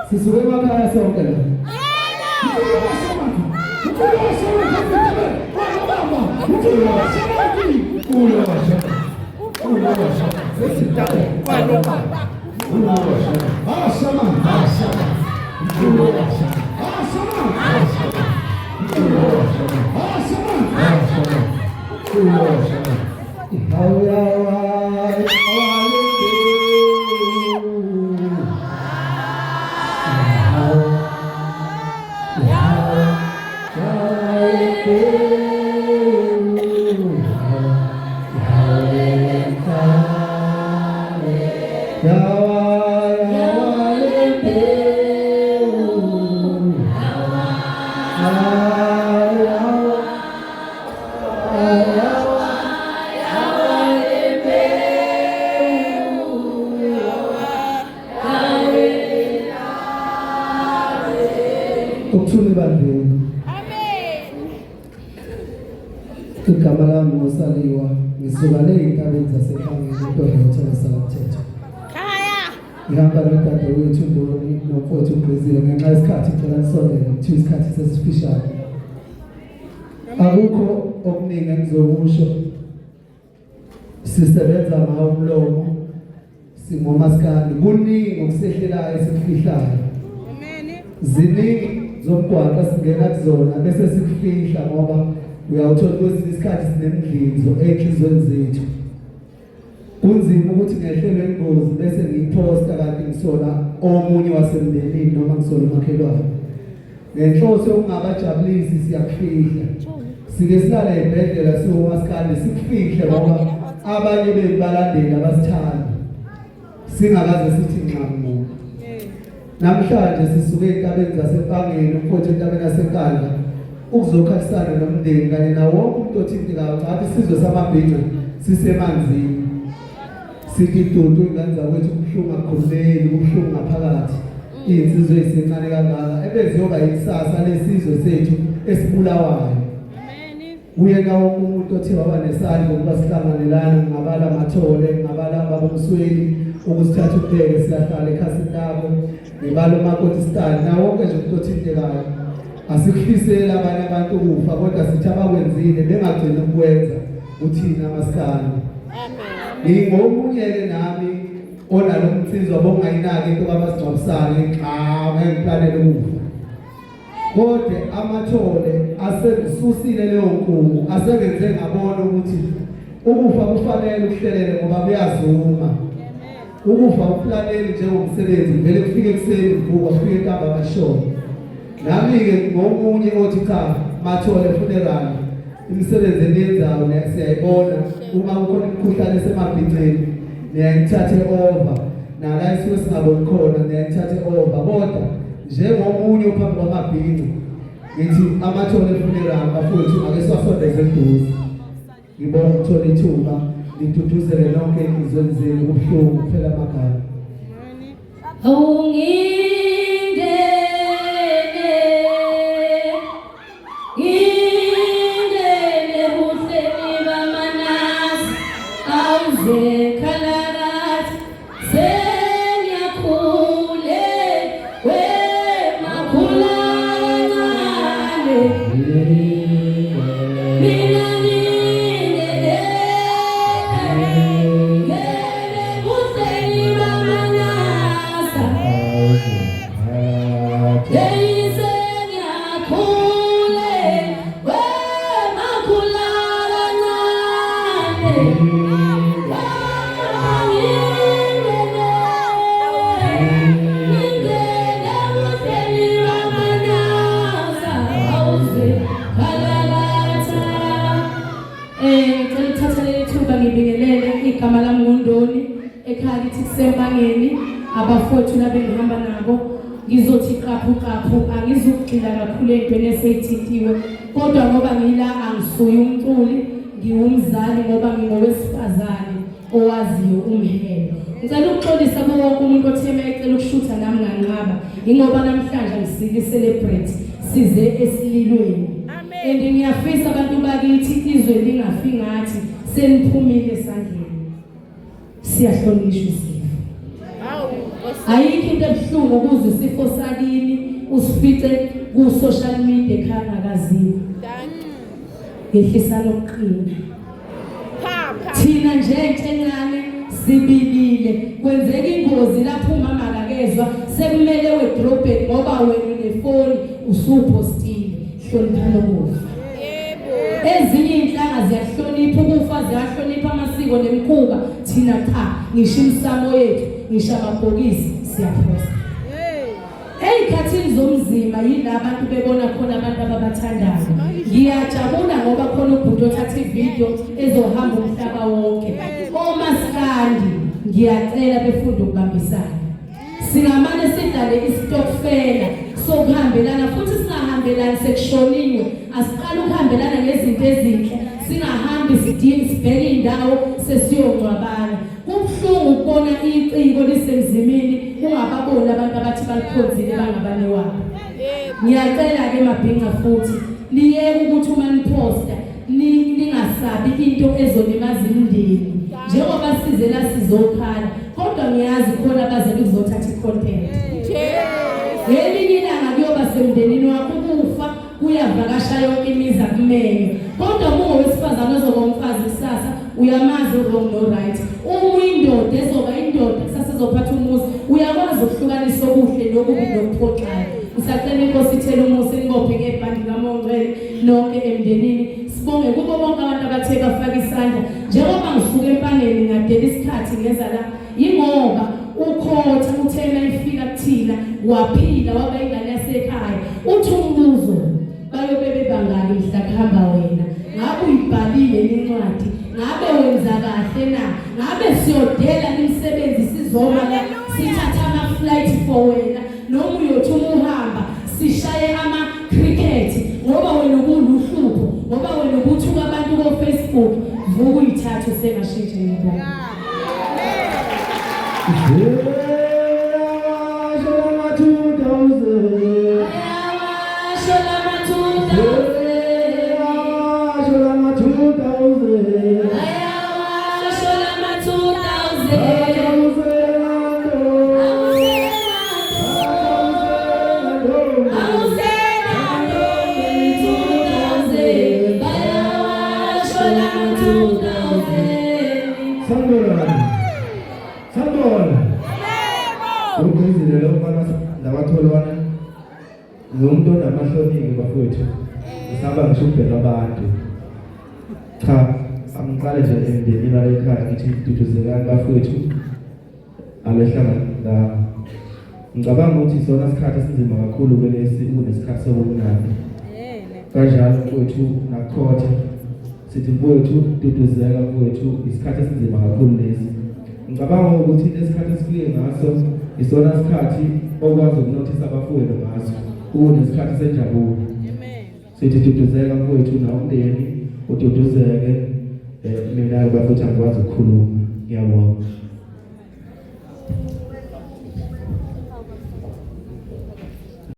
Sisuke emakhaya sonke la. Ukuthula ebandleni. Amen. Igama lami nguSaliwa, ngisuka le ey'ntabeni zaseKhangeni eNtondotho ngasalamthetho. Khaya. Ngihamba nodadewethu uNdoni nomfowethu uGqizile ngenxa yesikhathi ngicela nisondele kuthiwa isikhathi sesifishane. Akukho okuningi engizokusho. Sisebenza ngawo umlomo singomaskandi kuningi okusehlelayo esikufihlayo. Amen. Ziningi zomgwaqo esingena kuzona bese sikufihla ngoba uyawuthola kwesinye isikhathi sinemidlinzo ey'nhliziyweni zethu. Kunzima ukuthi ngehlelwe ingozi bese ngiyiphosta kanti ngisola omunye wasemndenini noma ngisola umakhelwane. Ngenhloso yokungabajabulisi siyakufihla. Sike silale ebhedlela siwomaskandi sikufihle ngoba abanye bethu balandeli abasithandi. Singakaze sithi nxamu. Namhlanje sisuke ezintabeni zaseMpangeni umfowethu entabeni yaseNkandla ukuzokhalisana nomndeni kanye nawo wonke umuntu othintekayo ngathi isizwe samabhinca sisemanzini. Sithi dudu ingane zakwethu kubuhlungu akukhulumeki kubuhlungu ngaphakathi. Iy'nsizwa ey'sencane kangaka ebeziyoba ikusasa lesizwe sethu esibulawayo. Kuyena wonke umuntu othe waba nesandla ukuba sihlangane lana ngingabala Mathole ngingabala baba Msweli ukusithatha ukubeke siyahlala ekhasini labo ngibala umakoti style nawo wonke nje umuntu othintekayo asikufiseli abanye abantu ukufa kodwa sithi abakwenzile bengagcini ukwenza kuthina masikandi ngingomunye-ke nami onalo mnsizwa bongayinaki into kamasingcwabisane cha ngeke ngiplanele ukufa Kodwa amathole asengisusile leyo nkungu asengenze ngabona ukuthi ukufa kufanele ukuhlelele ngoba kuyazuma. Ukufa ukuplaneli njengomsebenzi vele kufike ekuseni kuvuka kufike ntambama kushona. Nami-ke ngomunye othi cha mathole funeral imisebenzi eniyenzayo siyayibona uma kukhona imikhuhlane esemabhinceni niyayithathe over nala esuke singaboni khona niyayithathe over kodwa njengomunye ophambi kwamabhinci ngithi amathole efuneral bafowethu ake siwasondeze eduze ngibonga ukuthola ithuba ngiduduzele nonke enhliziyweni zenu kubuhlungu kuphela amagama Awungingene ngingene buhleni bamanasi awuze khalakathi Sengiyakhule we makhula kancane mina ngingene ngene buhleni bamanasa Hey sengiyakhule we makhula kancane Ngicela ukuthatha leli thuba ngibingelele igama lami nguNdoni ekhaya kithi kuseMpangeni abafowethu laba engihamba nabo ngizothi qaphu qaphu angizukugxila kakhulu entweni eseyithintiwe kodwa ngoba ngila angisuye umculi ngiwumzali ngoba ngingowesifazane owaziyo umhelo. Ngicela ukuxolisa kuwo wonke umuntu othe uma ecela ukushutha nami nganqaba, yingoba namhlanje angisile i-celebrate size esililweni. And ngiyafisa abantu bakithi izwe lingafi ngathi seniphumile esandleni. Siyahlonishwa isifo. Ayikho into ebuhlungu ukuze isifo sakini usifice ku social media ekhaya ngakaziwa. Yehlisana ukuqina. Thina nje encane sibilile kwenzeka ingozi lapho umama akakezwa sekumele wedrobheni ngoba wena unefoni usuphostile hloniphana ukufa ezinye inhlanga ziyahlonipha ukufa ziyahlonipha amasiko nemikhuba thina cha ngisho imisamo yethu ngisho amabhokisi siyaphosta Ey'khathini zomzima yila abantu bebona khona abantu ababathandayo. Ngiyajabula ngoba khona ubhuti othatha ividiyo ezohamba umhlaba wonke. Omaskandi ngiyacela befunde ukubambisana. Singamane sidlale isitokfela sokuhambelana futhi singahambelani sekushoniwe. Asiqale ukuhambelana ngezinto ezinhle, singahambi sidingi sibheke indawo sesiyongcwabana. Kubuhlungu ukubona iciko lisemzimini ungababoni abantu abathi balikhonzile bangabanewabo. Ngiyacela ke mabhinca futhi niyeke ukuthi uma niphosta ningasabi into ezolimaza imindeni. Njengoba size la sizokhala kodwa ngiyazi khona abazele ukuzothatha i-content. Ngelinye ilanga kuyoba semndenini wakho ukufa kuyavakasha yonke imizi akumenywa kodwa uma ungowesifazane ozoba umfazi kusasa uyamazi wrong no right uma uyindoda ezoba indoda kusasa ezophatha umuzi uyakwazi ukuhlukanisa okuhle nokubi nokuphoxayo ngisacela inkosi ithele umusa inibophe ngebhandi kamongcwele nonke emndenini sibonge kubo bonke abantu abathe bafaka isandla njengoba ngisuke empangeni ngadela isikhathi ngeza la Yingoba ukhotha uthena ifika kuthina waphila waba ingane yasekhaya. Uthi umbuzo bayobe bebangaki mhla kuhamba wena? Ngabe uyibhalile incwadi? Ngabe wenza kahle na? Ngabe siyodela imisebenzi sizoma la sithatha ama flight for wena noma uyothi uma uhamba sishaye ama cricket ngoba wena ubuluhlupho ngoba wena ubuthuka abantu ko Facebook vuka uyithathe usengashintsha ngiyabonga. Sanibona. Sanibona. Yebo. Ugqizile lo mfana nabatholwana. Ngumuntu onamahloni-ke bafowethu. Ngisaba ngisho ukubheka abantu. Cha, angiqale nje emndenini wale ekhaya ngithi duduzekani bafowethu. Abehlanga la. Ngicabanga ukuthi sona sikhathi esinzima kakhulu kulesi kunesikhathi sobumnandi. Kanjalo mfowethu nakhotha Sithi mfowethu duduzeka mfowethu isikhathi esinzima kakhulu lesi. Ngicabanga ukuthi lesikhathi esifike ngaso isona sikhathi okwazi ukunothisa abafowenu ngaso kunesikhathi senjabulo. Sithi duduzeka mfowethu nawo umndeni ududuzeke eh, mina bafowethu angikwazi ukukhuluma. Ngiyabonga.